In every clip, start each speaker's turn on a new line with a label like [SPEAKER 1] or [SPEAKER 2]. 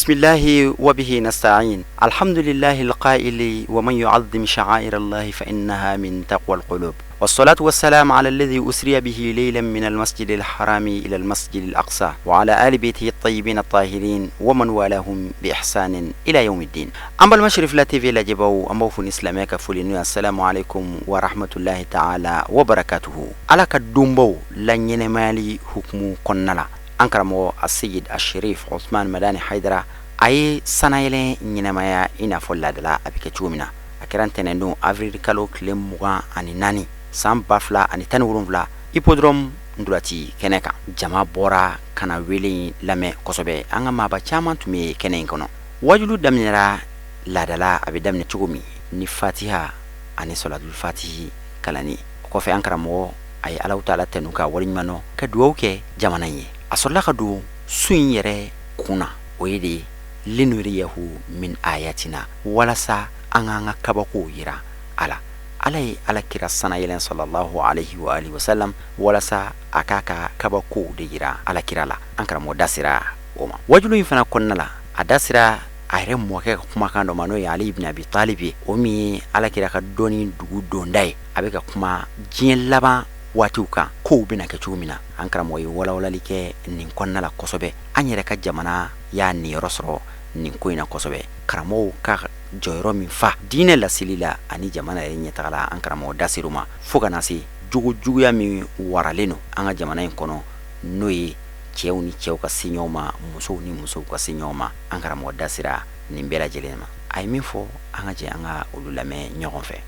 [SPEAKER 1] Bismillahi wa bihi nasta'in. Alhamdulillahi alqa'ili wa man yu'azzim sha'air Allah fa innaha min taqwa alqulub. والصلاة والسلام على الذي أسري به ليلا من المسجد الحرام إلى المسجد الأقصى وعلى آل بيته الطيبين الطاهرين ومن والاهم بإحسان إلى يوم الدين. An balima Cherifla TV lajɛbaw, an b'aw fo ni silamɛya ka foli n'o ye assalamu alaikum wa rahmatullahi ta'ala wa barakatuhu. Ala ka donbaw la ɲɛnɛmayali hukumu kɔnɔna la, an karamɔgɔ Aseyid Asherif Usman Madani Hayidara, a ye sanayɛlɛn ɲɛnɛmaya i n'a fɔ laadala a bɛ kɛ cogo min na. A kɛra ntɛnɛndon avril kalo tile 24 san 2017 hippodrome ntolaci kɛnɛ kan. Jama bɔra ka na wele in lamɛn kosɛbɛ. An ka maaba caman tun bɛ kɛnɛ in kɔnɔ. Wajulu daminɛra laadala a bɛ daminɛ cogo min ni fatiha ani sɔlatul fatihi kalanni. O kɔfɛ, an karamɔgɔ a ye Alahu taala tanu ka waleɲuman dɔn, ka dugawu kɛ jamana in ye. A sɔrɔla ka don su in yɛrɛ kun na, o ye de linuriyahu min ayatina, walasa an k'an ka kabakow yira a la. Ala ye Ala kira sanayɛlɛn sallallahu alaihi wa alihi wasallam walasa a k'a ka kabakow de yira Ala kira la. An karamɔgɔ da sera o ma wajulu in fana kɔnɔna la. A da sera a yɛrɛ mɔkɛ ka kumakan dɔ ma, n'o ye Ali ibn Abi Talib ye, o min ye Ala kira ka dɔnni dugu donda ye. A bɛ ka kuma diɲɛ laban waatiw kan, kow bɛna kɛ cogo min na. An karamɔgɔ ye walawalali kɛ nin kɔnɔna la kosɛbɛ. An yɛrɛ ka jamana y'a niyɔrɔ sɔrɔ nin ko in na kosɛbɛ. Karamɔgɔw ka jɔyɔrɔ min fa diinɛ laseli la ani jamana yɛrɛ ɲɛtaga la, an karamɔgɔ da ser'o ma, fo ka na se jogo juguya min waralen don an ka jamana in kɔnɔ, n'o ye cɛw ni cɛw ka se ɲɔgɔn ma, musow ni musow ka se ɲɔgɔn ma. An karamɔgɔ da sera nin bɛɛ lajɛlen ma. A ye min fɔ, an ka jɛ an ka olu lamɛn ɲɔgɔn fɛ.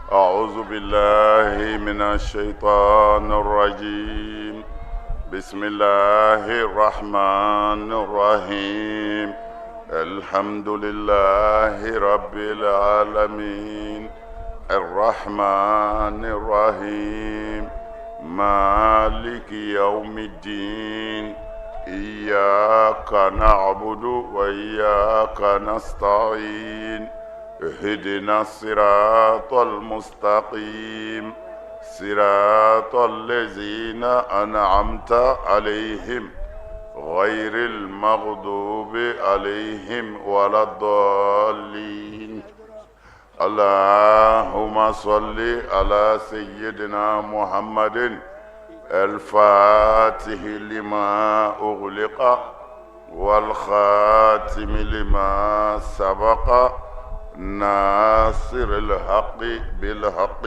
[SPEAKER 2] أعوذ بالله من الشيطان الرجيم بسم الله الرحمن الرحيم الحمد لله رب العالمين الرحمن الرحيم مالك يوم الدين إياك نعبد وإياك نستعين اهدنا الصراط المستقيم صراط الذين أنعمت عليهم غير المغضوب عليهم ولا الضالين اللهم صل على سيدنا محمد الفاتح لما أغلق والخاتم لما سبق ناصر الحق بالحق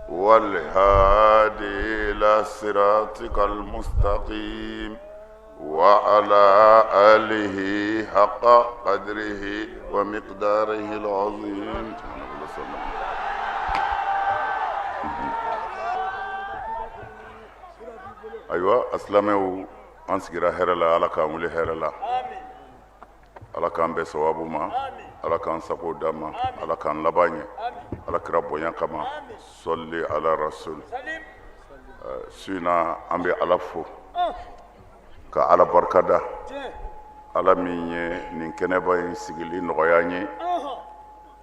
[SPEAKER 2] والهادي إلى صراطك المستقيم وعلى آله حق قدره ومقداره العظيم. Ayiwa, a silamɛw, an sigira hɛrɛ la. Ala k'an wuli hɛrɛ la. Ala k'an bɛn sawabu ma. Ala k'an sago d'an ma. Ala k'an laban ɲɛ Ala kira bonya kama. Sɔli ala rasul. Su in na, an bɛ Ala fo ka Ala barikada, Ala min ye nin kɛnɛba in sigili nɔgɔya an ye,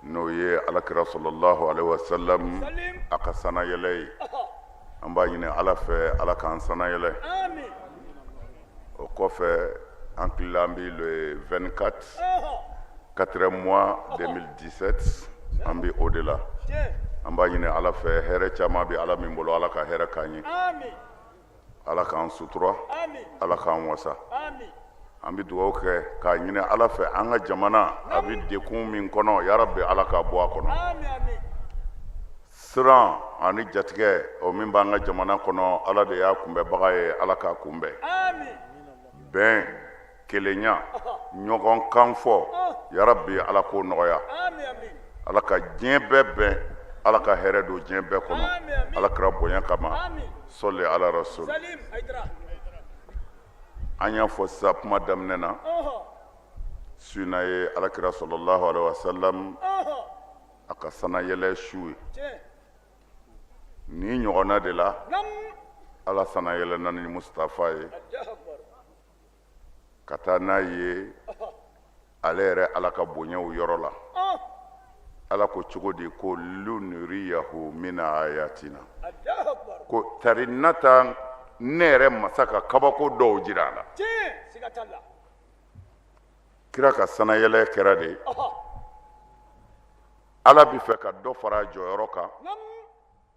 [SPEAKER 2] n'o ye Ala kira sallallahu alaihi wasallam a ka sanayɛlɛ ye. An b'a ɲini Ala fɛ, Ala k'an sanayɛlɛ. O kɔfɛ, an tilala, an bɛ le 24 4 mois 2017, an bɛ o de la. An b'a ɲini Ala fɛ, hɛrɛ caman bɛ Ala min bolo, Ala ka hɛrɛ k'an ye. Ala k'an sutura, Ala k'an wasa. An bɛ dugawu kɛ k'a ɲini Ala fɛ, an ka jamana a bɛ dekun min kɔnɔ, yarabi, Ala k'a bɔ a kɔnɔ. Siran ani jatigɛ o min b'an ka jamana kɔnɔ, Ala de y'a kunbɛbaga ye, Ala k'a kunbɛn. Bɛn, kelenya, ɲɔgɔn kan fɔ, yarabi, Ala k'o nɔgɔya. Ala ka diɲɛ bɛɛ bɛn, Ala ka hɛrɛ don diɲɛ bɛɛ kɔnɔ, Ala kira bonya kama. Sɔli ala rasul. An y'a fɔ sisan kuma daminɛ na, su in na ye Ala kira sallallahu alaihi wasallam a ka sanayɛlɛ su ye. Nin ɲɔgɔnna de la, Ala sanayɛlɛna ni Mustafa ye ka taa n'a ye ale yɛrɛ Ala ka bonyaw yɔrɔ la. Ala ko cogo di? Ko lunuriyahu min ayatina, ko tari na taa ne yɛrɛ masa ka kabako dɔw jira a la. Kira ka sanayɛlɛ kɛra de, Ala bɛ fɛ ka dɔ fara a jɔyɔrɔ kan,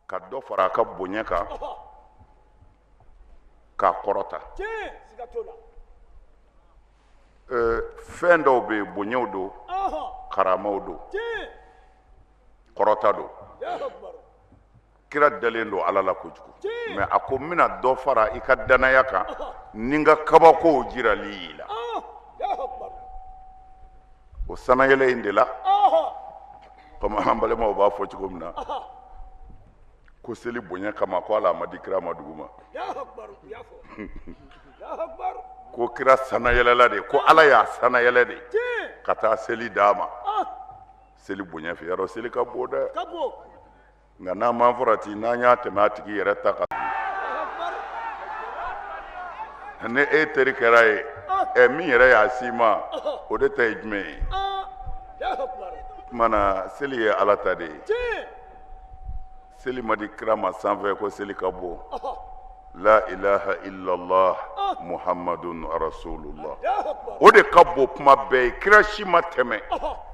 [SPEAKER 2] ka dɔ fara a ka bonya kan, k'a kɔrɔta. Fɛn dɔw bɛ yen, bonyaw don, karamaw don, kɔrɔta don. Kira dalen don Ala la kojugu, mais a ko n bɛna dɔ fara i ka danaya kan ni n ka kabakow jirali y'i la. O sanayɛlɛ in de la, komi an balimaw b'a fɔ cogo min na, ko seli bonya kama ko ala ma di kira ma dugu ma, ko kira sanayɛlɛla de, ko Ala y'a sanayɛlɛ de ka taa seli d'a ma. Seli bonya fɛ, yarɔ seli ka bon dɛ, nka n'an m'an farati, n'an y'a tɛmɛ a tigi yɛrɛ ta kan, ni e teri kɛra ye, ɛ min yɛrɛ y'a s'i ma, o de ta ye jumɛn ye? Tuma na seli ye Ala ta de ye. Seli ma di kira ma sanfɛ ko seli ka bon. La ilaha illallah Muhammadun rasulullah, o de ka bon kuma bɛɛ ye. Kira si ma tɛmɛ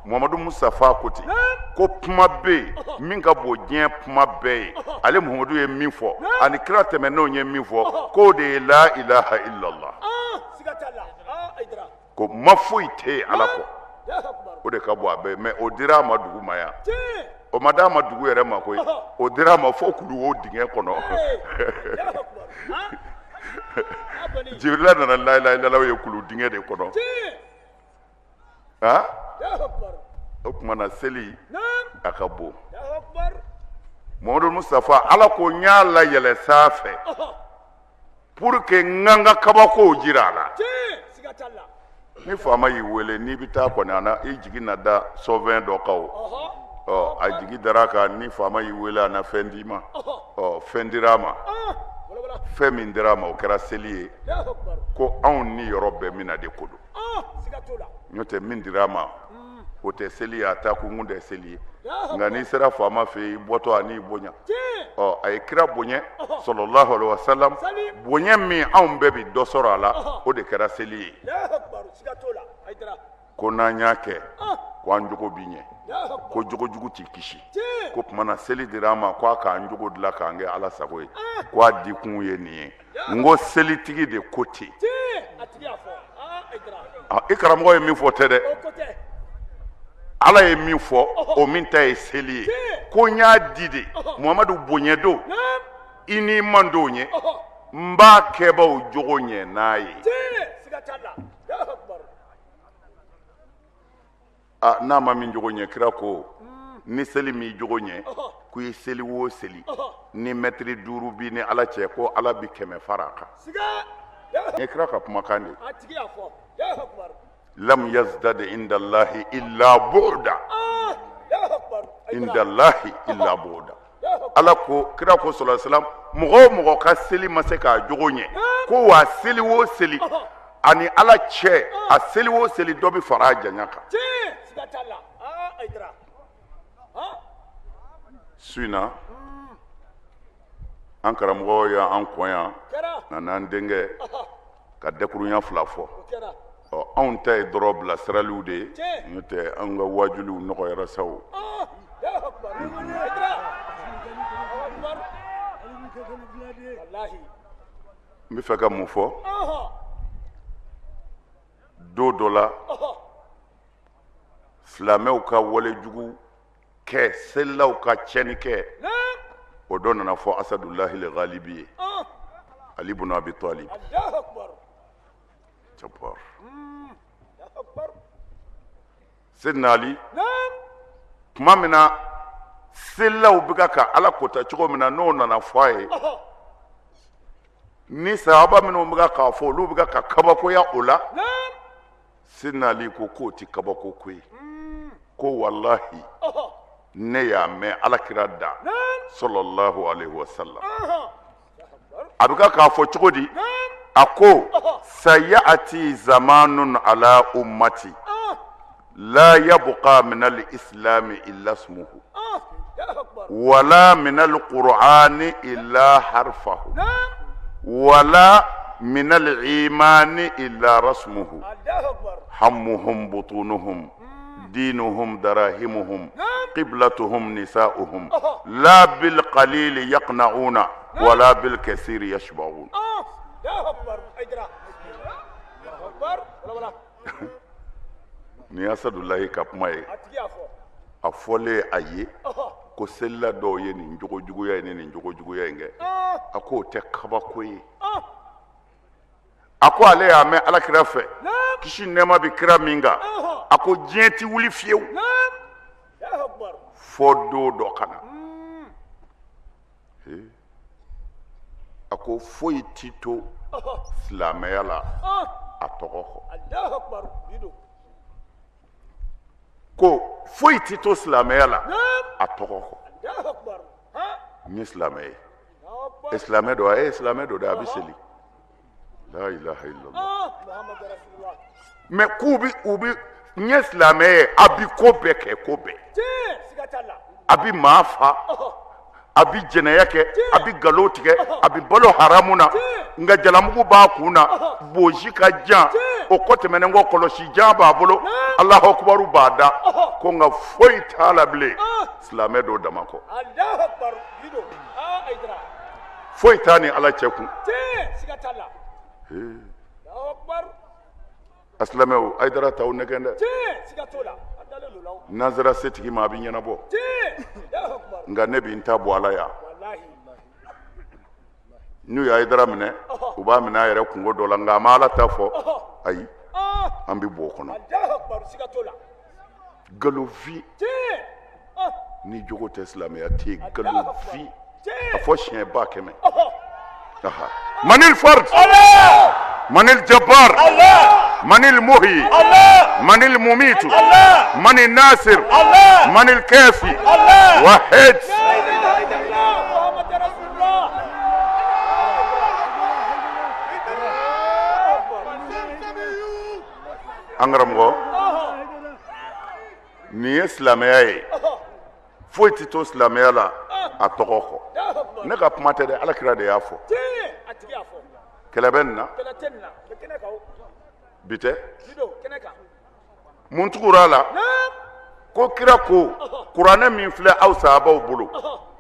[SPEAKER 2] Muhammadu Mustafa ko ten, ko kuma bɛ yen min ka bon diɲɛ kuma bɛɛ ye, ale Muhammadu ye min fɔ ani kira tɛmɛnenw ye min fɔ, k'o de ye la ilaha illallah, ko ma foyi tɛ yen Ala kɔ, o de ka bon a bɛɛ. Mais o dira a ma dugu ma yan, o ma d'a ma dugu yɛrɛ ma koyi, o dira a ma fo kuluwo dingɛ kɔnɔ. Jibirila nana la ilaha illallah ye kulu dingɛ de kɔnɔ. Ha, o tuma na seli a ka bon. Muhammadu Mustafa, Ala ko n y'a layɛlɛ sanfɛ pour que n ka n ka kabakow jira a la. Ni faama y'i wele n'i bɛ taa kɔni, a na i jigi na da sɔfɛn dɔ kan o. Ɔ a jigi dara a kan, ni faama y'i wele a na fɛn d'i ma. Ɔ fɛn dira a ma, fɛn min dira a ma o kɛra seli ye, ko anw ni yɔrɔ bɛɛ min na de ko don. N'o tɛ min dira a ma o tɛ seli ye, a taa kunkun tɛ seli ye. Nka n'i sera faama fɛ yen, i bɔtɔ a n'i bonya. Ɔ a ye kira bonya sallallahu alaihi wasallam, bonya min anw bɛɛ bi dɔ sɔrɔ a la, o de kɛra seli ye. Ko n'an y'a kɛ, ko an jogo bi ɲɛ, ko jogojugu t'i kisi. Ko tuma na seli dira an ma ko a k'an jogo dilan k'an kɛ Ala sago ye, ko a dikun ye nin ye. N ko selitigi de ko ten. I karamɔgɔ ye min fɔ tɛ dɛ, Ala ye min fɔ, o min ta ye seli ye, ko n y'a di de Muhamadu bonya don i n'i man don ye, n b'a kɛbaw jogo ɲɛ n'a ye. N'a ma min jogo ɲɛ, kira ko ni seli m'i jogo ɲɛ, ko i seli o seli ni mɛtiri 5 bi ni Ala cɛ, ko Ala bi 100 fara a kan. Nin ye kira ka kumakan de ye. Lam yazdad inda Allahi illa bu'da, inda Allahi illa bu'da. Ala ko, kira ko sallallahu alaihi wasallam, mɔgɔ o mɔgɔ ka seli ma se k'a jogo ɲɛ, ko wa seli o seli ani Ala cɛ, a seli o seli dɔ bɛ fara a janya kan. Su in na an karamɔgɔ y'an kɔn yan na n'an denkɛ ka dɛkurunya 2 fɔ. Ɔ anw ta ye dɔrɔn bilasiraliw de ye, n'o tɛ an ka wajuliw nɔgɔyara sa o. N bɛ fɛ ka mun fɔ? Don dɔ la silamɛw ka walejugu kɛ, selilaw ka tiɲɛni kɛ, o dɔ nana fɔ Asadulahi Ghalibi ye, Ali ibn Abi Talib. Sidina Ali, tuma min na selilaw bɛ ka Ala kota cogo min na, n'o nana fɔ a ye, ni sahaba minnu bɛ k'a fɔ, olu bɛ ka kabakoya o la. Sidina Ali ko k'o tɛ kabako ko ye, ko walahi ne y'a mɛn Ala kira da sallallahu alaihi wasallam. A bɛ k'a fɔ cogo di? A ko sayati zamanun ala ummati la yabqa min al-islami illa ismuhu wala min al-qur'ani illa harfahu wala min al-imani illa rasmuhu hammuhum butunuhum dinuhum darahimuhum qiblatuhum nisa'uhum la bil qalili yaqna'una wala bil kathiri yashba'un. Ni Asadulayi ka kuma ye, a fɔlen a ye ko selila dɔw ye nin jogo juguya in ni nin jogo juguya in kɛ, a k'o tɛ kabako ye. A ko ale y'a mɛn Ala kira fɛ, kisi nɛɛma bɛ kira min kan, a ko diɲɛ ti wuli fiyewu fɔ don dɔ ka na. A ko foyi ti to silamɛya la a tɔgɔ kɔ. Ko foyi ti to silamɛya la a tɔgɔ kɔ. N ye silamɛ ye, silamɛ don, a ye silamɛ don dɛ, a bɛ seli. La ilaha illallah. Mais k'u bi u bi n ye silamɛ ye, a bi ko bɛɛ kɛ, ko bɛɛ. A bi maa fa, a bi jɛnɛya kɛ, a bi nkalon tigɛ, a bi balo haramu na, nka jalamugu b'a kun na, bozi ka jan, o kɔ tɛmɛnen kɔ kɔlɔsi jan b'a bolo, Alahu akubaru b'a da, ko nka foyi t'a la bilen, silamɛ don dama kɔ. Foyi t'a ni Ala cɛ kun. A silamɛw, Hayidara t'aw nɛgɛn dɛ. N'an sera setigi ma a bɛ ɲɛnabɔ, nka ne bɛ n ta bɔ ala yan. N'u ye Hayidara minɛ, u b'a minɛ a yɛrɛ kungo dɔ la, nka a ma Ala ta fɔ, ayi, an bɛ bɔ o kɔnɔ. Nkalonfin ni jogo tɛ silamɛya tɛ yen, nkalonfin a fɔ siɲɛ 100,000. Manil fard, manil jabbar, manil muhyi, manil mumitu, manil nasir, manil kafi, wahid. An karamɔgɔ, nin ye silamɛya ye, foyi tɛ to silamɛya la a tɔgɔ kɔ. Ne ka kuma tɛ dɛ, Ala kira de y'a fɔ. Kɛlɛ bɛ nin na bi tɛ. Mun tugura a la? Ko kira ko kuranɛ min filɛ aw sahabaw bolo,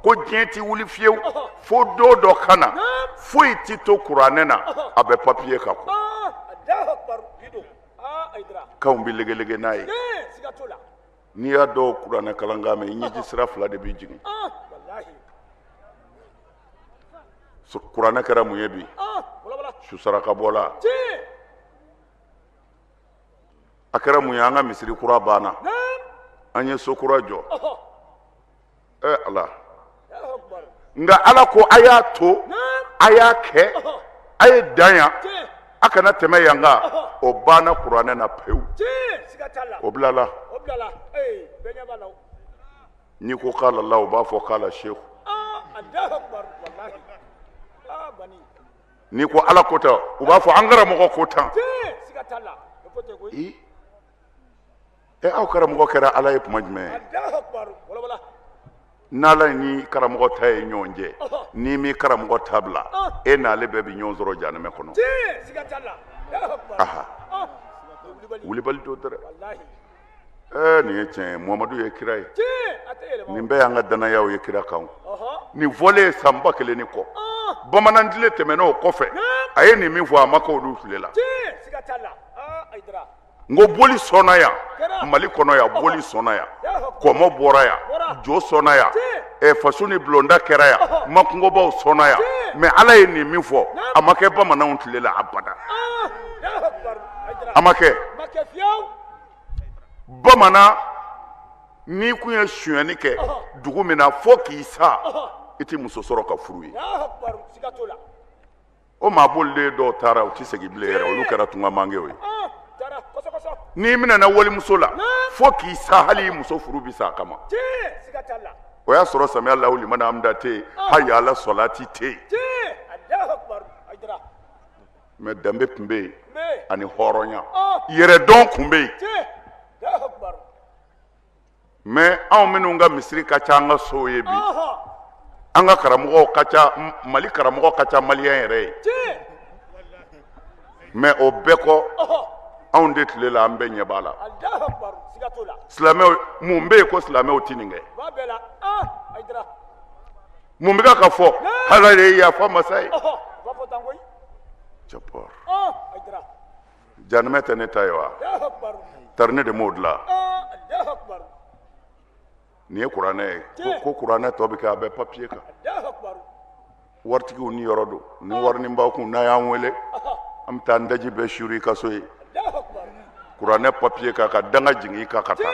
[SPEAKER 2] ko diɲɛ ti wuli fiyewu fo don dɔ ka na, foyi ti to kuranɛ na, a bɛ papiye kan kɔ. K'anw bɛ legelege n'a ye. N'i y'a dɔw kuranɛ kalankan mɛn, i ɲɛji sira fila de b'i jigin. Kuranɛ kɛra mun ye bi? Su saraka bɔla. A kɛra mun ye? An ka misiri kura banna, an ye so kura jɔ. Ɛ Ala, nka Ala ko a y'a to, a y'a kɛ, a ye dan yan, a kana tɛmɛ yan kan. O banna kuranɛ na pewu, o bilala. N'i ko k'ala la, u b'a fɔ k'ala seku. N'i ko Ala ko tan, u b'a fɔ an karamɔgɔ ko tan. Aw karamɔgɔ kɛra Ala ye tuma jumɛn? N'Ala ni karamɔgɔ ta ye ɲɔgɔn jɛ, n'i m'i karamɔgɔ ta bila, e n'ale bɛɛ bɛ ɲɔgɔn sɔrɔ jahanamɛ kɔnɔ. Aha, wulibali don dɛ. Nin ye tiɲɛ ye, Muhamadu ye kira ye. Nin bɛɛ y'an ka danayaw ye kira kan. Nin fɔlen ye san 1000 ni kɔ. Bamanan tile tɛmɛnen o kɔfɛ, a ye nin min fɔ, a ma kɛ olu tile la. N ko boli sɔnna yan, Mali kɔnɔ yan, boli sɔnna yan, kɔmɔ bɔra yan, jo sɔnna yan, faso ni bulonda kɛra yan, makungobaw sɔnna yan. Mais Ala ye nin min fɔ, a ma kɛ bamananw tile la abada. A ma kɛ. Bamanan, n'i kun ye sonyɛni kɛ dugu min na fo k'i sa, i ti muso sɔrɔ ka furu ye. O maa bolilen dɔw taara, u ti segin bilen yɛrɛ, olu kɛra tungamangew ye. N'i minɛna walimuso la fo k'i sa, hali i muso furu bi sa a kama. O y'a sɔrɔ samiya lahu liman hamida tɛ yen, hali ala sɔlati tɛ yen. Mais danbe tun bɛ yen ani hɔrɔnya, yɛrɛdɔn tun bɛ yen. Mais anw minnu ka misiri ka ca an ka sow ye bi, an ka karamɔgɔw ka ca, Mali karamɔgɔ ka ca maliyɛn yɛrɛ ye. Mais o bɛɛ kɔ, anw de tile la an bɛɛ ɲɛ b'a la. Silamɛw, mun bɛ yen ko silamɛw ti nin kɛ? Mun bɛ ka fɔ? Ala de ye yafa masa ye. Janimɛ tɛ ne ta ye wa? Tari ne de m'o dilan. Nin ye kuranɛ ye. Ko kuranɛ tɔ bɛ kɛ a bɛ papiye kan. Waritigiw ni yɔrɔ don. Ni warinin b'aw kun n'a y'an wele, an bɛ taa n daji bɛɛ suuru i ka so ye. Kuranɛ papiye kan ka danga jigin i kan ka taa.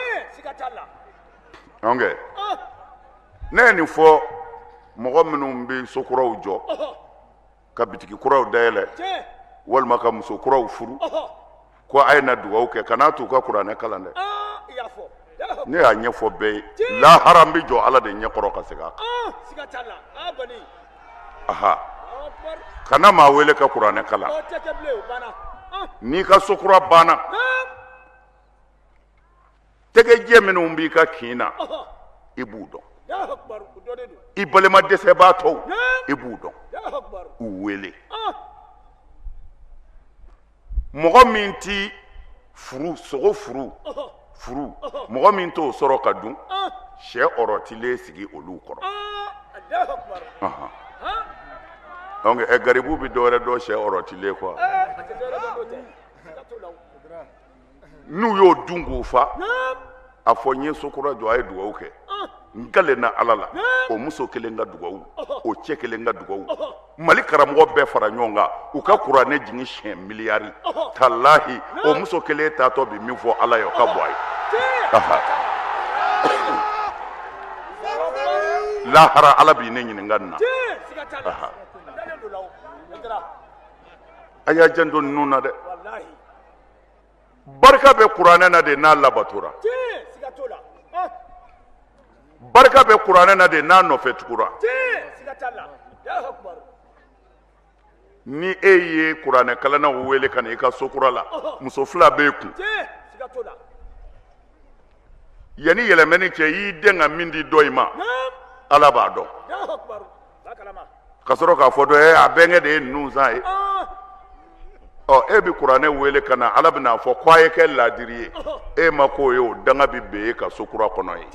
[SPEAKER 2] Donc ne ye nin fɔ mɔgɔ minnu bɛ so kuraw jɔ, ka bitigi kuraw dayɛlɛ, walima ka muso kuraw furu, ko a ye na dugawu kɛ, kan'a t'u ka kuranɛ kalan dɛ. Ne y'a ɲɛfɔ bɛɛ ye, lahara n bɛ jɔ Ala de ɲɛkɔrɔ ka segin a kan. Aha, kana maa wele ka kuranɛ kalan. N'i ka so kura banna, tɛgɛjɛ minnu b'i ka kin na, i b'u dɔn. I balima dɛsɛbaatɔw, i b'u dɔn. U wele. Mɔgɔ min ti furu, sogo furu, furu, mɔgɔ min t'o sɔrɔ ka dun, sɛ ɔrɔtilen sigi olu kɔrɔ. Donc garibu bɛ dɔwɛrɛ dɔn sɛ ɔrɔtilen kɔ. N'u y'o dun k'o fa, a fɔ n ye so kura jɔ, a ye dugawu kɛ. N kalenna Ala la, o muso kelen ka dugawu, o cɛ kelen ka dugawu, Mali karamɔgɔ bɛɛ fara ɲɔgɔn kan, u ka kuranɛ jigin siɲɛ miliyari. Talahi, o muso kelen taatɔ bi min fɔ Ala ye, o ka bɔ a ye. Lahara Ala b'i ne ɲininka nin na. A y'a janto ninnu na dɛ. Barika bɛ kuranɛ na de n'a labatora. Barika bɛ kuranɛ na de n'a nɔfɛ tugura. Ni e ye kuranɛ kalannaw wele ka na i ka so kura la, muso fila b'e kun. Yanni yɛlɛmɛni cɛ, i y'i den ka min di dɔ in ma, Ala b'a dɔn. Ka sɔrɔ k'a fɔ dɔ ye, a bɛnkɛ de ye ninnu san ye. Ɔ, e bɛ kuranɛ wele ka na, Ala bɛna fɔ ko a ye kɛ laadiri ye. E ma k'o ye, o danga bɛ ben e ka so kura kɔnɔ ye.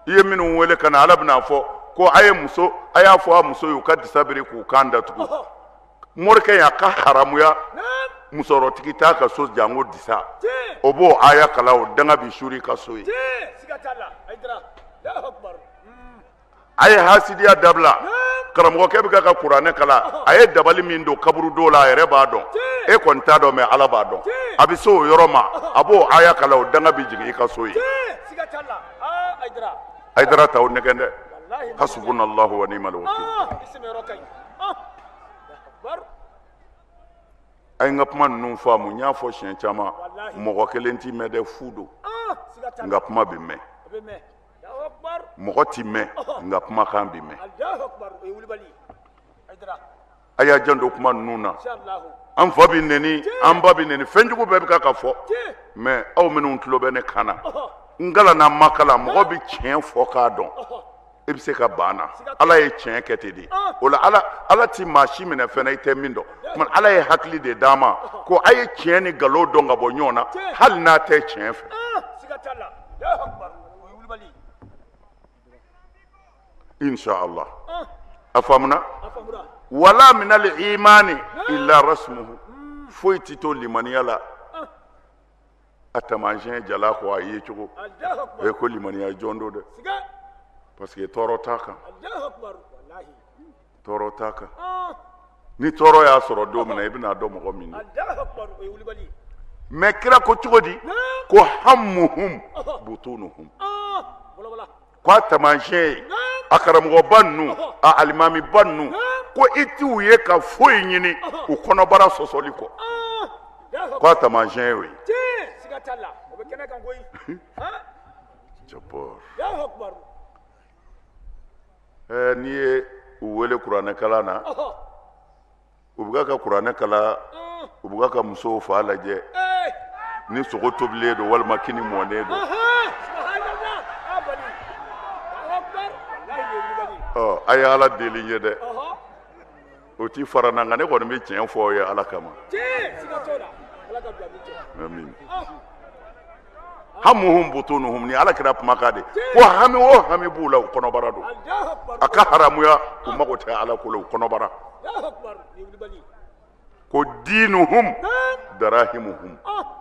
[SPEAKER 2] I ye minnu wele ka na, Ala bɛna fɔ ko a ye muso, a y'a fɔ a muso ye u ka disa biri k'u kan datugu. Morikɛ in a ka haramuya, musɔrɔtigi t'a ka so janko disa. O b'o aya kalan, o danga bɛ suuru i ka so ye. A ye hasidiya dabila. Karamɔgɔkɛ bɛ ka kuranɛ kalan, a ye dabali min don kaburudo la, a yɛrɛ b'a dɔn. E kɔni t'a dɔn, mɛ Ala b'a dɔn. A bɛ se o yɔrɔ ma, a b'o aya kalan, o danga bɛ jigin i ka so ye. Hayidara t'aw nɛgɛn dɛ. Hasubunallahu wa ni'mal wakil. A ye n ka kuma ninnu faamu, n y'a fɔ siɲɛ caman, mɔgɔ kelen ti mɛn dɛ, fu don. Nka kuma bɛ mɛn. Mɔgɔ ti mɛn, nka kumakan bɛ mɛn. A y'a janto kuma ninnu na. An fa bɛ neni, an ba bɛ neni, fɛnjugu bɛɛ bɛ ka fɔ. Mɛ aw minnu tulo bɛ ne kan na, n kalanna n ma kalan, mɔgɔ bɛ tiɲɛ fɔ k'a dɔn. I bɛ se ka ban na. Ala ye tiɲɛ kɛ ten de. O la Ala ti maa si minɛ fɛn na i tɛ min dɔn. Ala ye hakili de d'an ma ko a ye tiɲɛ ni nkalon dɔn ka bɔ ɲɔgɔn na, hali n'a tɛ tiɲɛ fɛ. Inshallah. A faamuna? Wala minal imani illa rasmuhu. Foyi ti to limaniya la. A taamasiyɛn jala kɔ a ye cogo. O ye ko limaniya jɔn don dɛ. Parce que tɔɔrɔ t'a kan. Tɔɔrɔ t'a kan. Ni tɔɔrɔ y'a sɔrɔ don min na, i bɛna dɔn mɔgɔ min don. Mɛ kira ko cogo di? Ko hammuhum butunuhum. Ko a taamasiyɛn ye, a karamɔgɔba ninnu, a alimamiba ninnu, ko i t'u ye ka foyi ɲini u kɔnɔbara sɔsɔli kɔ. Ko a taamasiyɛn y'o ye. N'i ye u wele kuranɛ kalan na, u bɛ ka kuranɛ kalan, u bɛ ka musow fa lajɛ ni sogo tobilen don walima kini mɔnen don. Ɔ, a ye Ala deli n ye dɛ. O ti fara n na, nka ne kɔni bɛ tiɲɛ fɔ aw ye Ala kama. Amin. Hamuhum butunuhum, ni Ala kira kumakan de ko hami o hami b'u la, u kɔnɔbara don. A ka haramuya, u mago tɛ Ala ko la, u kɔnɔbara. Ko diinuhum darahimuhum,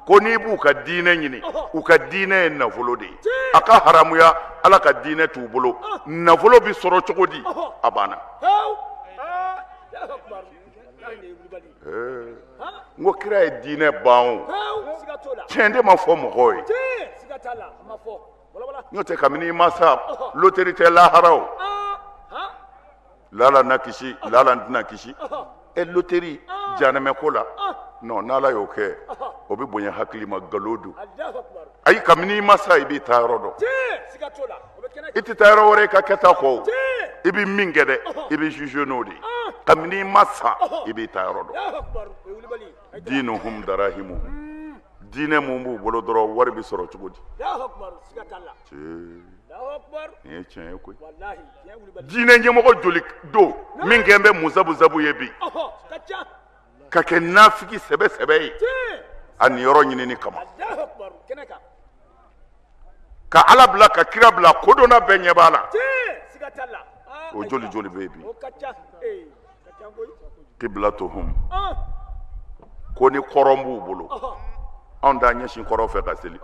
[SPEAKER 2] ko n'i b'u ka diinɛ ɲini, u ka diinɛ ye nafolo de ye. A ka haramuya, Ala ka diinɛ t'u bolo. Nafolo bɛ sɔrɔ cogo di? A banna. N ko kira ye diinɛ ban o, tiɲɛ de ma fɔ mɔgɔw ye. N'o tɛ kabini i ma sa, loteri tɛ lahara o. Lala na kisi, lala n tɛna kisi. E loteri janɛmɛ ko la, non, n'Ala y'o kɛ, o bɛ bonya hakili ma, nkalon don. Ayi, kabini i ma sa, i b'i taa yɔrɔ dɔn. I tɛ taa yɔrɔ wɛrɛ i ka kɛta kɔ o. I bɛ min kɛ dɛ, i bɛ juger n'o de ye. Kabini i ma sa, i b'i taa yɔrɔ dɔn. Diinuhum darahimuhum, diinɛ mun b'u bolo dɔrɔn, wari bɛ sɔrɔ cogo di? Nin ye tiɲɛ ye koyi. Diinɛ ɲɛmɔgɔ joli don min kɛn bɛ musabusabu ye bi, ka kɛ nafigi sɛbɛ sɛbɛ ye a niyɔrɔ ɲinini kama, ka Ala bila, ka kira bila, kodɔnna bɛɛ ɲɛ b'a la. O joli joli bɛ yen bi? Kiblatuhum, ko ni kɔrɔn b'u bolo, anw t'an ɲɛsin kɔrɔn fɛ ka seli,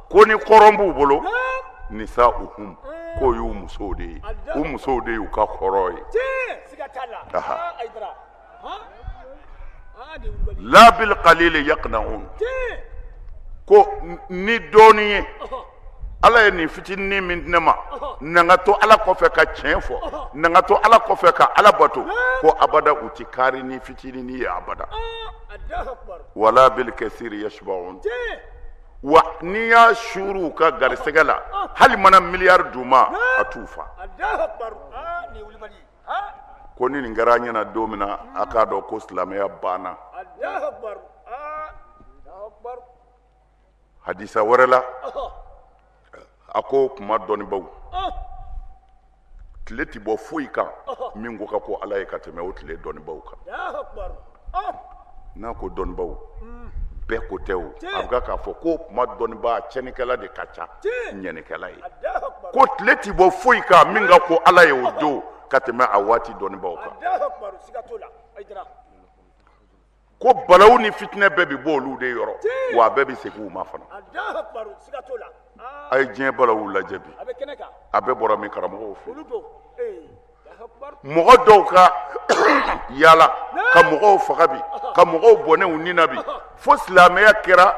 [SPEAKER 2] ko ni kɔrɔn b'u bolo, nisauhum, k'o y'u musow de ye, u musow de y'u ka kɔrɔn ye. La bil qalili yaqna'un, ko ni dɔɔnin ye, Ala ye nin fitinin min di ne ma, na n ka to Ala kɔfɛ ka tiɲɛ fɔ, na n ka to Ala kɔfɛ ka Ala bato, ko abada u ti kaari ni fitinin ye abada. Wala bil kasiri yashba'un, wa n'i y'a suuru u ka garisɛgɛ la, hali mana miliyari d'u ma, a t'u fa. Ko ni nin kɛra an ɲɛna don min na, a k'a dɔn ko silamɛya banna. Hadisa wɛrɛ la, a ko kuma dɔnnibaw, tile ti bɔ foyi kan min ko ka ko Ala ye ka tɛmɛ o tile dɔnnibaw kan. N'a ko dɔnnibaw, bɛɛ ko tɛ o, a bɛ k'a fɔ ko kuma dɔnnibaa tiɲɛnikɛla de ka ca ɲɛnikɛla ye. Ko tile ti bɔ foyi kan min ka ko Ala ye o don ka tɛmɛ a waati dɔnnibaw kan. Ko balawu ni fitinɛ bɛɛ bɛ bɔ olu de yɔrɔ, wa a bɛɛ bɛ segin u ma fana. A ye diɲɛ balawu lajɛ bi, a bɛɛ bɔra min karamɔgɔw fɛ. Mɔgɔ dɔw ka yaala ka mɔgɔw faga bi, ka mɔgɔw bɔnɛ u ni na bi, fo silamɛya kɛra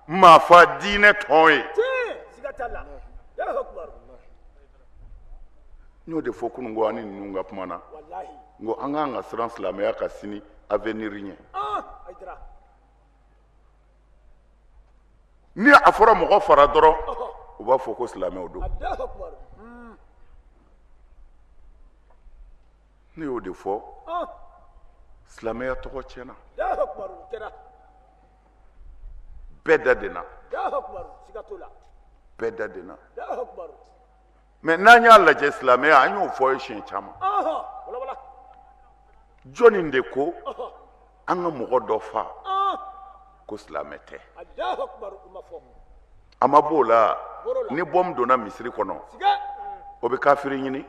[SPEAKER 2] maafa diinɛ tɔn ye. N y'o de fɔ kunun ko an ni ninnu ka kuma na, n ko an k'an ka siran silamɛya ka sini avenir ɲɛ. Ni a fɔra mɔgɔ fara dɔrɔn, u b'a fɔ ko silamɛw don. Ne y'o de fɔ, silamɛya tɔgɔ tiɲɛna, bɛɛ da de na, bɛɛ da de na. Mais n'an y'a lajɛ silamɛya, an y'o fɔ ye siɲɛ caman. Jɔnni de ko an ka mɔgɔ dɔ fa ko silamɛ tɛ? A ma b'o la, ni bɔmu donna misiri kɔnɔ, o bɛ kafiri ɲini.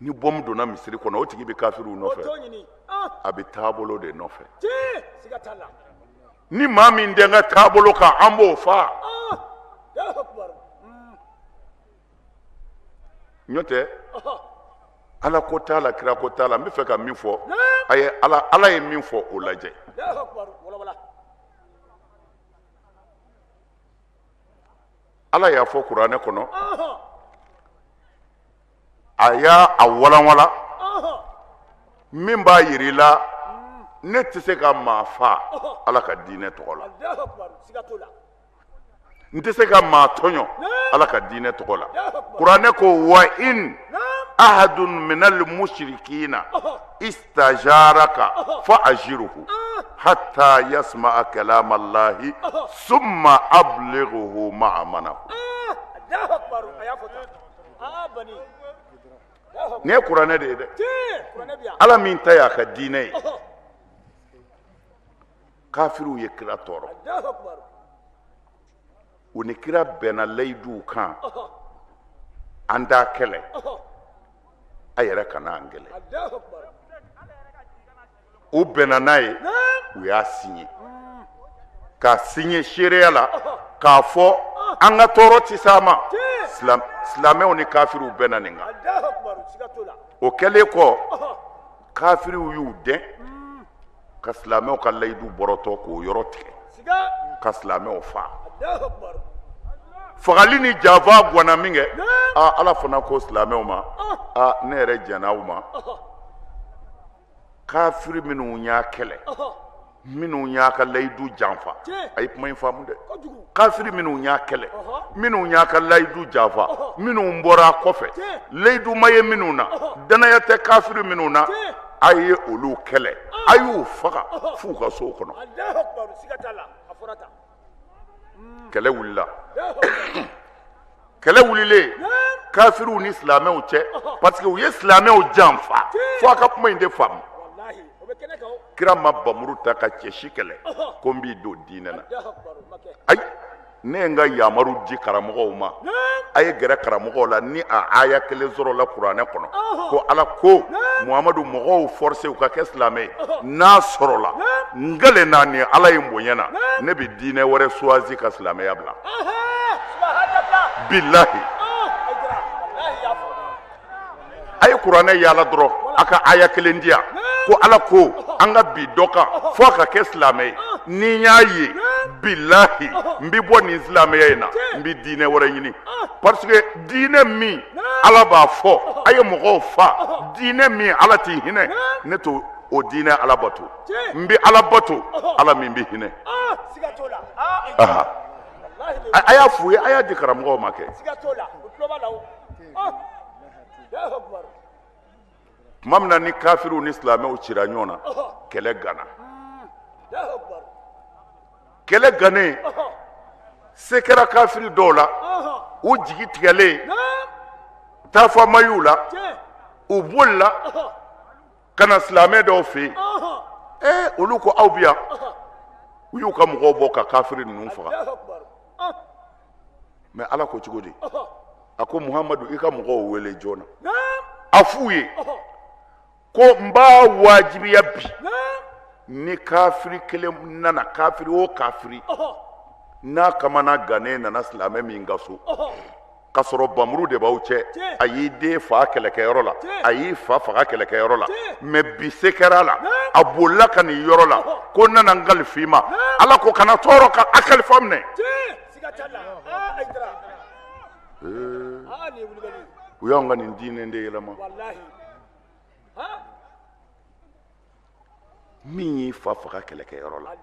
[SPEAKER 2] Ni bɔmu donna misiri kɔnɔ, o tigi bɛ kafiriw nɔfɛ, a bɛ taabolo de nɔfɛ. Ni maa min tɛ n ka taabolo kan, an b'o fa. N'o tɛ, Ala ko t'a la, kira ko t'a la. N bɛ fɛ ka min fɔ, a ye Ala ye min fɔ o lajɛ. Ala y'a fɔ kuranɛ kɔnɔ, a y'a a walanwalan min b'a yir'i la, ne tɛ se ka maa fa Ala ka diinɛ tɔgɔ la, n tɛ se ka maa tɔɲɔ Ala ka diinɛ tɔgɔ la. Kuranɛ ko wa in ahadun minal mushrikina istajaraka fa ajiruhu hatta yasma'a kalama Allahi summa ablighuhu ma'amanahu. Nin ye kuranɛ de ye dɛ. Ala min ta y'a ka diinɛ ye. Kafiriw ye kira tɔɔrɔ. U ni kira bɛnna layiduw kan. An t'a kɛlɛ. A yɛrɛ kana an kɛlɛ. U bɛnna n'a ye, u y'a signé. K'a signé seereya la k'a fɔ an ka tɔɔrɔ tɛ s'a ma. Silamɛw ni kafiriw bɛnna nin kan. O kɛlen kɔ, kafiriw y'u dɛn ka silamɛw ka layidu bɔrɔtɔ k'o yɔrɔ tigɛ ka silamɛw fa. Fagali ni janfa gwanna min kɛ, Ala fana ko silamɛw ma, ne yɛrɛ jɛnna aw ma. Kafiri minnu y'a kɛlɛ, minnu y'a ka layidu janfa, a ye kuma in faamu dɛ. Kafiri minnu y'a kɛlɛ, minnu y'a ka layidu janfa, minnu bɔra a kɔfɛ, layidu ma ye minnu na, danaya tɛ kafiri minnu na, a ye olu kɛlɛ, a y'u faga f'u ka so kɔnɔ. Kɛlɛ wulila. Kɛlɛ wulilen kafiriw ni silamɛw cɛ, parce que u ye silamɛw janfa. Fo a ka kuma in de faamu. Kira ma bamuru ta ka cɛ si kɛlɛ ko n b'i don diinɛ na. Ayi, ne ye n ka yamaru di karamɔgɔw ma. A ye gɛrɛ karamɔgɔw la ni a aya kelen sɔrɔ la kuranɛ kɔnɔ ko Ala ko Muhamadu mɔgɔw forcé u ka kɛ silamɛ ye. N'a sɔrɔla n kalenna nin Ala in bonya na, ne bɛ diinɛ wɛrɛ choisi ka silamɛya bila. Bilahi. A ye kuranɛ yaala dɔrɔn a ka aya kelen di yan ko Ala ko an ka bi dɔ kan fo a ka kɛ silamɛ ye. Ni n y'a ye bilahi n bɛ bɔ nin silamɛya in na, n bɛ diinɛ wɛrɛ ɲini. Parce que diinɛ min Ala b'a fɔ a ye mɔgɔw fa, diinɛ min Ala t'i hinɛ, ne t'o o diinɛ Ala bato. N bɛ Ala bato, Ala min bɛ hinɛ. A y'a f'u ye, a y'a di karamɔgɔw ma kɛ. Tuma min na ni kafiriw ni silamɛw cira ɲɔgɔn na, kɛlɛ ganna. Kɛlɛ gannen, se kɛra kafiri dɔw la, u jigi tigɛlen, taafa ma y'u la, u bolila ka na silamɛ dɔw fɛ yen. Olu ko aw bɛ yan. U y'u ka mɔgɔw bɔ ka kafiri ninnu faga. Mais Ala ko cogo di? A ko Muhamadu i ka mɔgɔw wele joona. A f'u ye ko n b'a wajibiya bi ni kafiri kelen nana, kafiri o kafiri n'a kamana gannen nana silamɛ min ka so k'a sɔrɔ bamuru de b'aw cɛ, a y'i den fa kɛlɛkɛyɔrɔ la, a y'i fa faga kɛlɛkɛyɔrɔ la, mais bi se kɛra a la, a bolila ka nin yɔrɔ la ko n nana n kalifa i ma. Ala ko kana tɔɔrɔ ka a kalifa minɛ. U y'anw ka nin diinɛ de yɛlɛma. Min y'i fa faga kɛlɛkɛyɔrɔ la,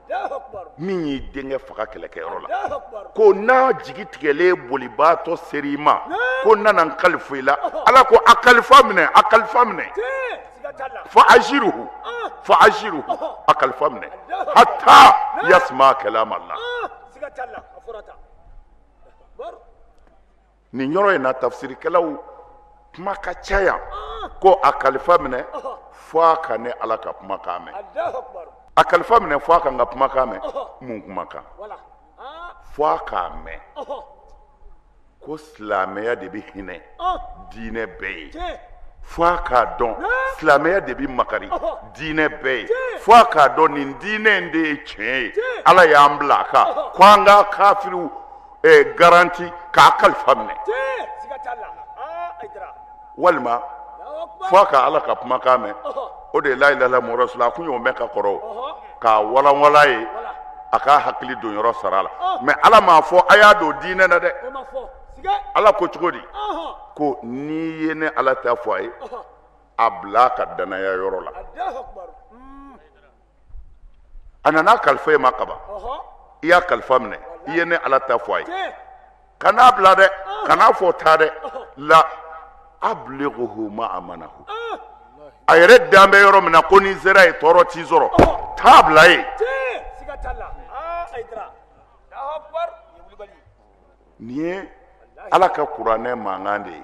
[SPEAKER 2] min y'i denkɛ faga kɛlɛkɛyɔrɔ la, ko n'a jigi tigɛlen bolibaatɔ ser'i ma ko n nana n kalifa i la, Ala ko a kalifa minɛ, a kalifa minɛ. Fa ajiruhu, fa ajiruhu, a kalifa minɛ. Hatta yasma kalam Allah. Nin yɔrɔ in na tafsirikɛlaw kuma ka ca yan ko a kalifa minɛ fo a ka ne Ala ka kumakan mɛn. A kalifa minɛ fo a ka n ka kumakan mɛn. Mun kumakan? Fo a k'a mɛn ko silamɛya de bɛ hinɛ diinɛ bɛɛ ye. Fo a k'a dɔn silamɛya de bɛ makari diinɛ bɛɛ ye. Fo a k'a dɔn nin diinɛ in de ye tiɲɛ ye. Ala y'an bila a kan ko an ka kafiriw garanti k'a kalifa minɛ. Walima fo a ka Ala ka kumakan mɛn, o de ye la ilaha illallah muhammadu rasulullah. A kun y'o mɛn ka kɔrɔ k'a walanwalan ye, a k'a hakili don yɔrɔ sara la. Mais Ala m'a fɔ a y'a don diinɛ na dɛ. Ala ko cogo di? Ko n'i ye ne Ala ta fɔ a ye, a bila a ka danaya yɔrɔ la. A nana kalifa e ma kaban, i y'a kalifa minɛ, i ye ne Ala ta fɔ a ye, kan'a bila dɛ, kan'a fɔ taa dɛ. La ablighuhu ma amanahu. A yɛrɛ dan bɛ yɔrɔ min na ko n'i sera yen tɔɔrɔ t'i sɔrɔ, taa bila yen. Nin ye Ala ka kuranɛ mankan de ye.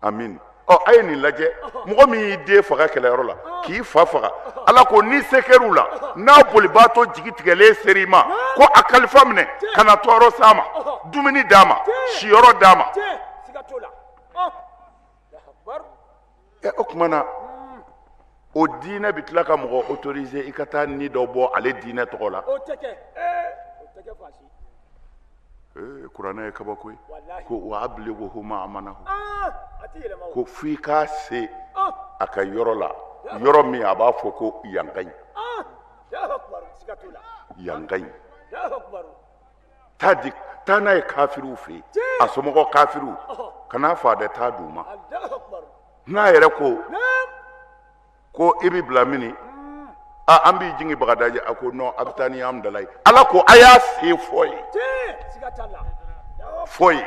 [SPEAKER 2] Amin. Ɔ, a ye nin lajɛ, mɔgɔ min y'i den faga kɛlɛyɔrɔ la, k'i fa faga, Ala ko ni se kɛr'u la, n'a bolibaatɔ jigi tigɛlen ser'i ma, ko a kalifa minɛ ka na tɔɔrɔ s'a ma, dumuni d'a ma, siyɔrɔ d'a ma. Ɛ, o tuma na o diinɛ bɛ tila ka mɔgɔ autoriser i ka taa ni dɔ bɔ ale diinɛ tɔgɔ la. Ee, kuranɛ ye kabako ye. Ko wa ablighuhu ma amanahu, ko f'i k'a se a ka yɔrɔ la, yɔrɔ min a b'a fɔ ko yan ka ɲi, yan ka ɲi. Taa di, taa n'a ye kafiriw fɛ yen, a somɔgɔ kafiriw, kan'a fa dɛ, taa d'u ma. N'a yɛrɛ ko i bɛ bila mini, a an b'i jigin Bagadaji, a ko non, a bɛ taa ni Amudalayi. Ala ko a y'a se fɔ ye, fɔ ye.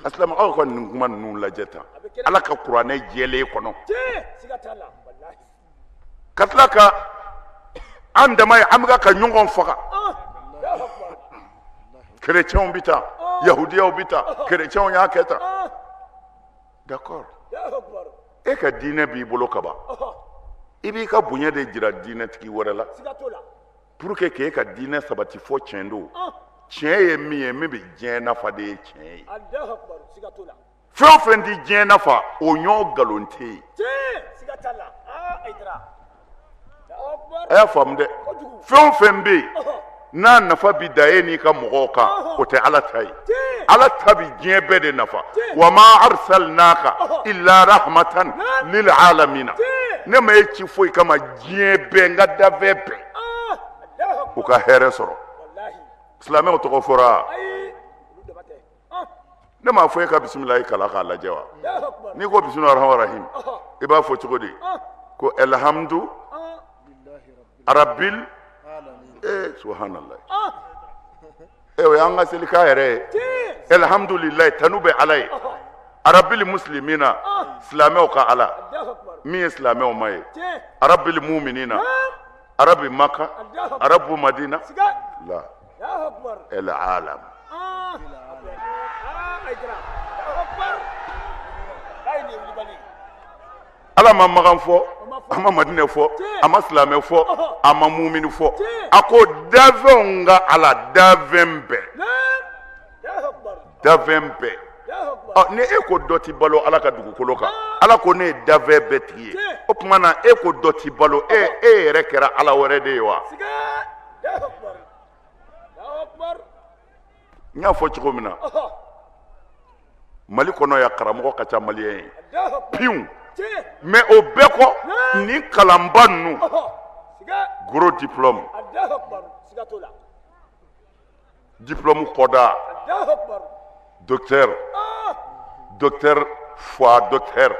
[SPEAKER 2] A silamɛ, aw ka nin kuma ninnu lajɛ tan, Ala ka kuranɛ jɛlen kɔnɔ, ka tila ka an dama ye, an bɛ ka ɲɔgɔn faga. Kerecɛnw bɛ taa, yahudiyaw bɛ taa, kerecɛnw y'a kɛ tan. D'accord, e ka diinɛ b'i bolo kaban, i b'i ka bonya de jira diinɛtigi wɛrɛ la pour que k'e ka diinɛ sabati. Fɔ tiɲɛ don, tiɲɛ ye min ye, min bɛ diɲɛ nafa de ye tiɲɛ ye. Fɛn o fɛn tɛ diɲɛ nafa, o ɲɔ nkalon tɛ yen. A y'a faamu dɛ, fɛn o fɛn bɛ yen n'a nafa bi da e n'i ka mɔgɔw kan, o tɛ Ala ta ye. Ala ta bi diɲɛ bɛɛ de nafa. Wa ma arsalnaka illa rahmatan lil alamina, ne ma e ci foyi kama diɲɛ bɛɛ, n ka dafɛn bɛɛ u ka hɛrɛ sɔrɔ. Silamɛw tɔgɔ fɔra, ne m'a fɔ e ka bisimilahi kalan k'a lajɛ wa? N'i ko bisimilahi rahman rahim, i b'a fɔ cogo di? Ko alhamdu arabil, subhanallah. O y'an ka selikan yɛrɛ ye. Alhamdulilayi, tanu bɛ Ala ye, arabil muslimina, silamɛw ka Ala, min ye silamɛw ma ye, arabil muminina, arabi Maka, arabu Madina la, el alam. Ala ma Makan fɔ, a ma Madinɛ fɔ, a ma silamɛ fɔ, a ma mumini fɔ, a ko dafɛnw ka Ala, dafɛn bɛɛ, dafɛn bɛɛ. Ɔ, ni e ko dɔ ti balo Ala ka dugukolo kan, Ala ko ne ye dafɛn bɛɛ tigi ye, o tuma na e ko dɔ ti balo, e yɛrɛ kɛra Ala wɛrɛ de ye wa? N y'a fɔ cogo min na, Mali kɔnɔ yan, karamɔgɔ ka ca maliyɛn ye piwu, mais o bɛɛ kɔ, nin kalanba ninnu, gros diplôme, diplôme kɔda, docteur, docteur fois docteur,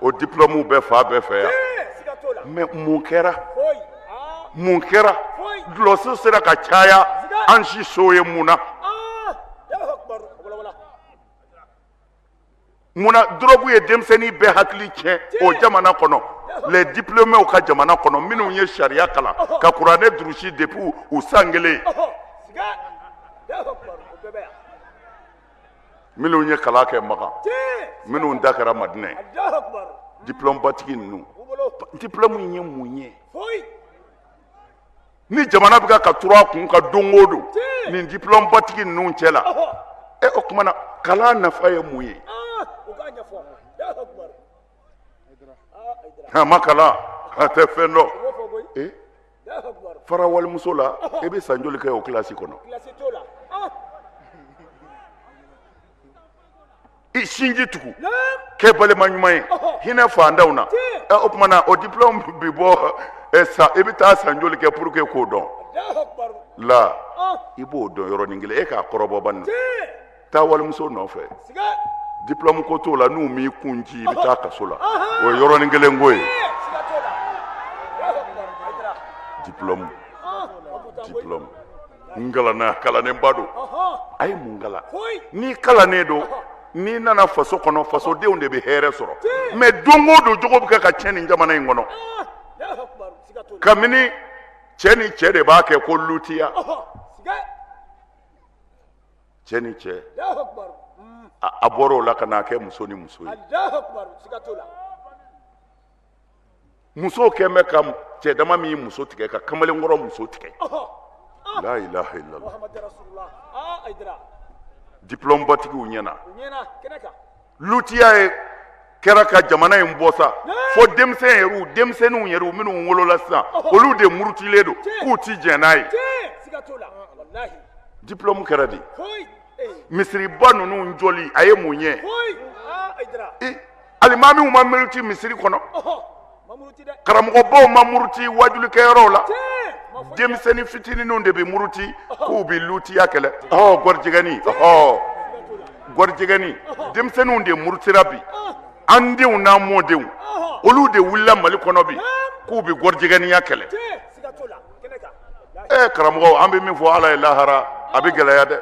[SPEAKER 2] o diplôme bɛɛ fa bɛɛ fɛ yan. Mais mun kɛra? Mun kɛra? Dulɔso sera ka caya an si so ye mun na? Munna dɔrɔgu ye denmisɛnnin bɛɛ hakili tiɲɛ o jamana kɔnɔ, les diplômés ka jamana kɔnɔ, minnu ye sariya kalan ka kuranɛ durusi depuis u san kelen, minnu ye kalan kɛ Makan, minnu da kɛra Madinɛ, diplôme batigi ninnu, diplôme in ye mun ye? Ni jamana bɛ ka turu a kun ka don o don nin diplôme batigi ninnu cɛ la, o tuma na kalan nafa ye mun ye? A ma kalan, a tɛ fɛn dɔn. Fara walimuso la, i bɛ san joli kɛ o kilasi kɔnɔ? I sinji tugu, kɛ balima ɲuman ye, hinɛ fantanw na. O tuma na o diplôme bi bɔ sa, i bɛ taa san joli kɛ pour que k'o dɔn la? I b'o dɔn yɔrɔnin kelen, e k'a kɔrɔbɔ bani, taa walimuso nɔfɛ. Diplôme ko t'o la, n'u m'i kun ci, i bɛ taa kaso la, o ye yɔrɔnin kelen ko ye. Diplôme, diplôme, n kalanna, kalannenba don, a ye mun kalan? N'i kalannen don, n'i nana faso kɔnɔ, fasodenw de bɛ hɛrɛ sɔrɔ. Mais don o don, jogo bɛ kɛ ka tiɲɛ nin jamana in kɔnɔ. Kabini cɛ ni cɛ de b'a kɛ ko lutiya, cɛ ni cɛ. A bɔra o la ka n'a kɛ muso ni muso ye. Muso kɛn bɛ ka cɛ dama min muso tigɛ ka kamalenkɔrɔ muso tigɛ. La ilaha illallah. Diplôme batigiw ɲɛna. Lutiya ye kɛra ka jamana in bɔ sa fo denmisɛn yɛrɛw denmisɛnninw yɛrɛw minnu wolola sisan olu de murutilen don k'u ti jɛn n'a ye. Diplôme kɛra di. Misiriba ninnu jɔli a ye mun ɲɛ? Alimamiw ma muruti misiri kɔnɔ, karamɔgɔbaw ma muruti wajulikɛyɔrɔw la, denmisɛnnin fitininw de bɛ muruti k'u bɛ lutiya kɛlɛ. Gɔrijɛgɛni, gɔrijɛgɛni, denmisɛnninw de murutira bi. An denw n'an mɔdenw olu de wulila Mali kɔnɔ bi k'u bɛ gɔrijɛgɛniya kɛlɛ. Karamɔgɔw, an bɛ min fɔ Ala ye lahara a bɛ gɛlɛya dɛ.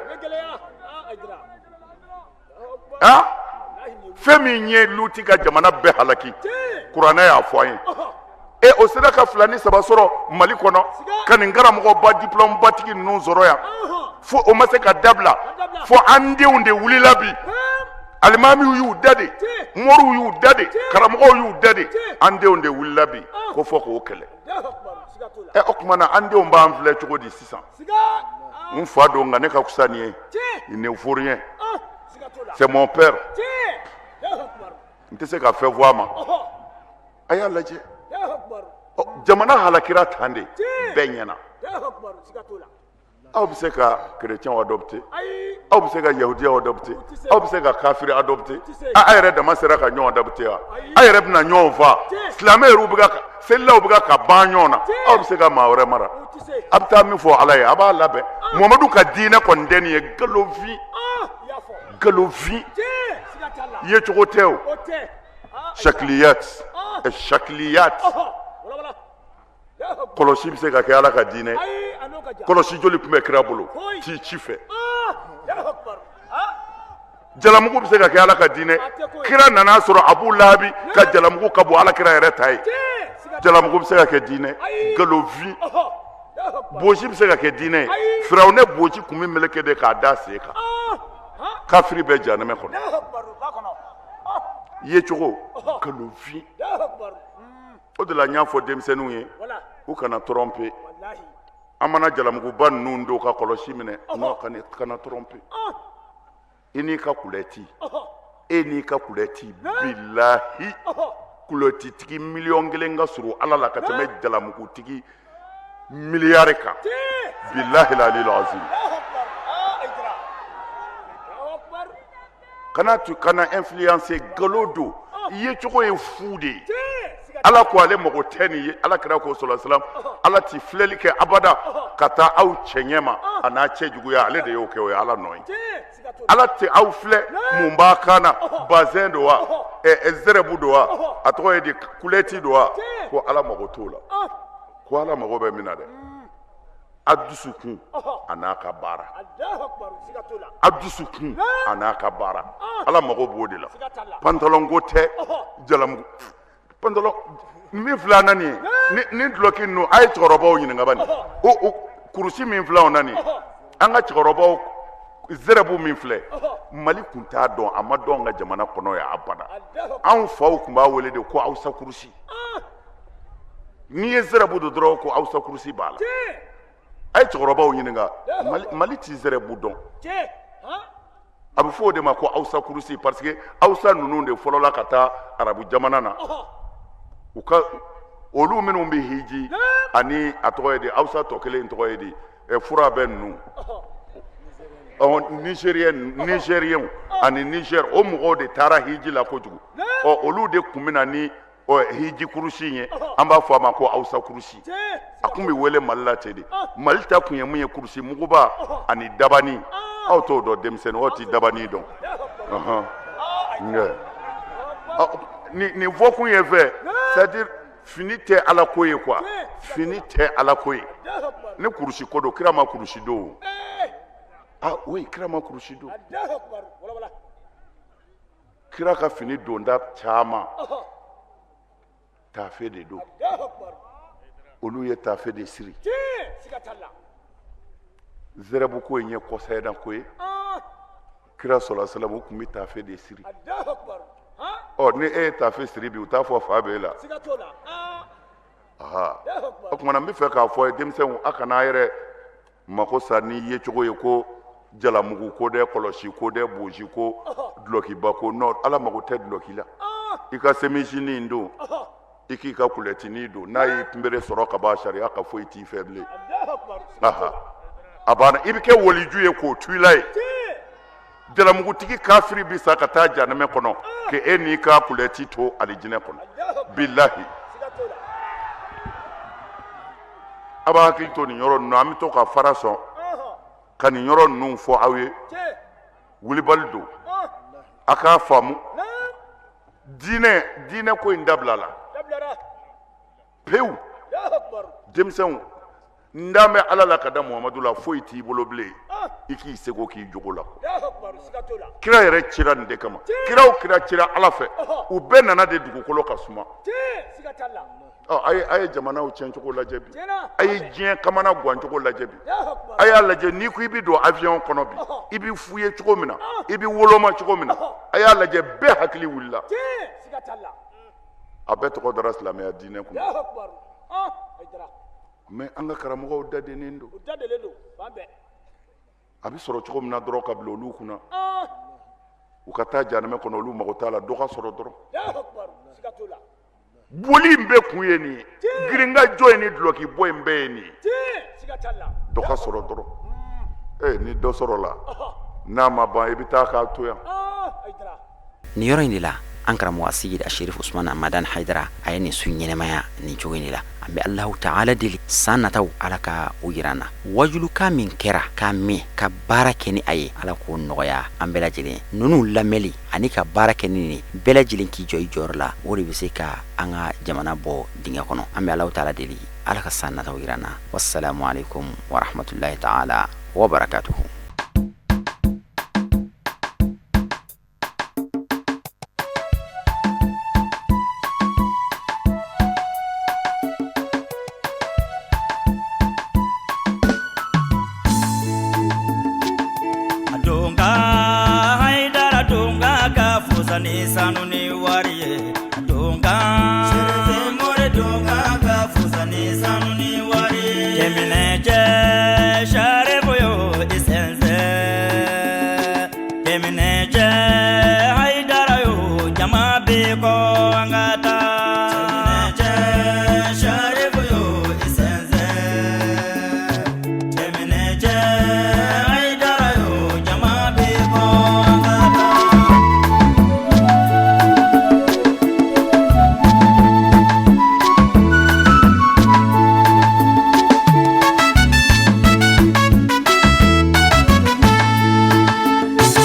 [SPEAKER 2] Fɛn min ye luti ka jamana bɛɛ halaki, kuranɛ y'a fɔ an ye. O sera ka 2 ni 3 sɔrɔ Mali kɔnɔ ka nin karamɔgɔba diplôme batigi ninnu sɔrɔ yan, fo o ma se ka dabila fo an denw de wulila bi. Alimamiw y'u da de, moriw y'u da de, karamɔgɔw y'u da de, an denw de wulila bi ko fɔ k'o kɛlɛ. O tuma na an denw b'an filɛ cogo di sisan? N fa don nka ne ka fisa nin ye. Il ne faut rien. C'est mon père. N tɛ se ka fɛn fɔ a ma. A y'a lajɛ. Jamana halakira tan de bɛɛ ɲɛna. Aw bɛ se ka chrétien adopter, aw bɛ se ka yahudiya adopter, aw bɛ se ka kafiri adopter. A yɛrɛ dama sera ka ɲɔgɔn adopter wa? A yɛrɛ bɛna ɲɔgɔn fa. Silamɛ yɛrɛw bɛ ka selilaw bɛ ka ban ɲɔgɔn na. Aw bɛ se ka maa wɛrɛ mara. A bɛ taa min fɔ Ala ye, a b'a labɛn. Muhamadu ka diinɛ kɔni tɛ nin ye, nkalonfin. Nkalonfin. Yecogo tɛ o. Shakliyat. Shakliyat. Kɔlɔsi bɛ se ka kɛ Ala ka diinɛ. Kɔlɔsi joli tun bɛ kira bolo t'i ci fɛ. Jalamugu bɛ se ka kɛ Ala ka diinɛ. Kira nana sɔrɔ Abu Lahabi ka jalamugu ka bon Ala kira yɛrɛ ta ye. Jalamugu bɛ se ka kɛ diinɛ. Nkalonfin. Bosi bɛ se ka kɛ diinɛ ye. Firawunɛ bosi kun bɛ meleke de k'a da sen kan. Kafiri bɛ jahanamɛ kɔnɔ. Yecogo nkalonfin. O de la n y'a fɔ denmisɛnninw ye u kana tromper. An mana jalamuguba ninnu don ka kɔlɔsi minɛ, non, kana tromper. I n'i ka kulɛti, e n'i ka kulɛti, bilahi kulɛtitigi 1 000 000 ka surun Ala la ka tɛmɛ jalamugutigi miliyari kan. Bilahi l'alil azim. Kana tu kana influencer, nkalon don. Yecogo ye fu de ye. Ala ko ale mago tɛ nin ye. Ala kira ko sallallahu alaihi wasallam, Ala ti filɛli kɛ abada ka taa aw cɛ ɲɛ ma a n'a cɛ juguya, ale de y'o kɛ, o ye Ala nɔ ye. Ala tɛ aw filɛ mun b'a kan na, bazɛn don wa, zɛrɛbu don wa, a tɔgɔ ye di, kulɛti don wa, ko Ala mago t'o la. Ko Ala mago bɛ min na dɛ, a dusukun a n'a ka baara, a dusukun a n'a ka baara, Ala mago b'o de la. Pantalon ko tɛ, jalamugu pantalon min filɛ na nin ye, ni dulɔki ninnu, a ye cɛkɔrɔbaw ɲininka bani, o kurusi min filɛ o na nin ye, an ka cɛkɔrɔbaw zɛrɛbu min filɛ, Mali kun t'a dɔn, a ma dɔn an ka jamana kɔnɔ yan abada. Anw faw kun b'a wele de ko Awusa kurusi. N'i ye zɛrɛbu don dɔrɔn ko Awusa kurusi b'a la. A ye cɛkɔrɔbaw ɲininka, Mali ti zɛrɛbu dɔn. A bɛ fɔ o de ma ko Awusa kurusi, parce que Awusa ninnu de fɔlɔla ka taa arabu jamana na. U ka olu minnu bɛ hiji ani a tɔgɔ ye di, Awusa tɔ kelen tɔgɔ ye di, fura bɛ ninnu. Nigérien ani Niger, o mɔgɔw de taara hiji la kojugu. Olu de kun bɛ na ni hiji kurusi in ye, an b'a fɔ a ma ko Awusa kurusi. A kun bɛ wele Mali la ten de. Mali ta kun ye mun ye, kurusi muguba ani dabani. Aw t'o dɔn denmisɛnnin, aw ti dabani dɔn. Nin fɔ kun ye fɛ, c'est à dire fini tɛ Ala ko ye quoi, fini tɛ Ala ko ye. Ni kurusi ko don, kira ma kurusi don. Ah oui, kira ma kurusi don. Kira ka fini donda caman taafe de don. Olu ye taafe de siri. Zɛrɛbu ko in ye kɔsɛbɛ ko ye. Kira sɔla salam u tun bɛ taafe de siri. Ɔ, ni e ye taafe siri bi, u t'a fɔ fa b'e la. Aha, o tuma na n bɛ fɛ k'a fɔ ye, denmisɛnw, a kana a yɛrɛ mako sa ni yecogo ye ko jalamugu ko dɛ, kɔlɔsi ko dɛ, bozi ko, dulɔkiba ko. Non, Ala mago tɛ dulɔki la. I ka semisinin in don, i k'i ka kulɛtinin don, n'a y'i kunbere sɔrɔ ka ban, sariya ka foyi t'i fɛ bilen. Aha, a banna. I bɛ kɛ waliju ye k'o to i la yen. Jalamugutigi kafiri bi sa ka taa janɛmɛ kɔnɔ k'e n'i ka kulɛti to alijinɛ kɔnɔ. Bilahi, a b'a hakili to nin yɔrɔ ninnu. An bɛ to ka fara sɔn ka nin yɔrɔ ninnu fɔ aw ye. Wulibali don, a k'a faamu. Diinɛ, diinɛ ko in dabila la pewu. Denmisɛnw, n dan bɛ Ala la ka da Muhamadu la, foyi t'i bolo bilen, i k'i seko k'i jogo la. Kira yɛrɛ cira nin de kama. Kira o kira cira Ala fɛ, u bɛɛ nana de dugukolo ka suma. Ɔ, a ye jamanaw tiɲɛcogo lajɛ bi, a ye diɲɛ kamana gancogo lajɛ bi. A y'a lajɛ, n'i ko i bɛ don avion kɔnɔ bi, i bɛ f'u ye cogo min na, i bɛ woloma cogo min na, a y'a lajɛ, bɛɛ hakili wulila. A bɛɛ tɔgɔ dara silamɛya diinɛ kunna, mais an ka karamɔgɔw dadennen don. A bɛ sɔrɔ cogo min na dɔrɔn, ka bila olu kunna, u ka taa janɛmɛ kɔnɔ, olu mago t'a la, dɔ ka sɔrɔ dɔrɔn. Boli in bɛɛ kun ye nin ye, girinkajɔ in ni dulɔki bɔ in bɛɛ ye nin ye, dɔ ka sɔrɔ dɔrɔn. Ee, ni dɔ sɔrɔla n'a ma ban, i bɛ taa k'a to yan.
[SPEAKER 1] Nin yɔrɔ in de la, an karamɔgɔ Seyidi Asherif Usman Amadan Hayidara, a ye nin su ɲɛnɛmaya nin cogo in de la. An bɛ Alahu Taala deli, san nataw Ala ka u yira an na. Wajulukan min kɛra k'a mɛn ka baara kɛ ni a ye, Ala k'o nɔgɔya an bɛɛ lajɛlen. Ninnu lamɛnli ani ka baara kɛ ni nin, bɛɛ lajɛlen k'i jɔ i jɔyɔrɔ la, o de bɛ se ka an ka jamana bɔ dingɛ kɔnɔ. An bɛ Alahu Taala deli, Ala ka san nataw yira an na. Wasalamu aleykum warahmatulahi taala wabarakatuhu.